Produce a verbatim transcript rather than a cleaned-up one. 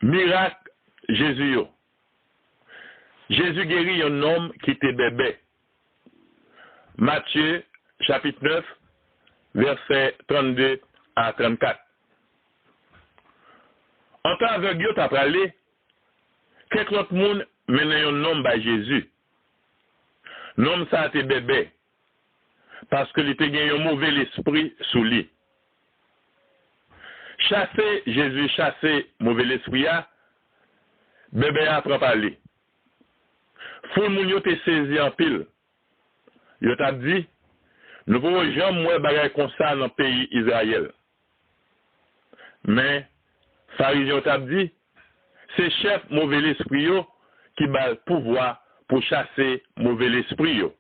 Mirak Jezi yo. Jezi geri yon nonm ki te bèbè. Matye, chapit nèf, vèsè trannde a trannkat. Antan avèg yo ta prale, kèk lòt moun mennen yon nonm bay Jezi. Nonm sa a te bèbè, paske li te gen yon move lespri sou li. Chase Jezi chase move lespri a, bèbè a pran pale. Foul moun yo te sezi anpil. Yo t ap di, "Nou poko janm wè bagay konsa nan peyi Izrayèl." Men, Farizyen yo t ap di, "Se chèf move lespri yo ki ba l pouvwa pou chase move lespri yo."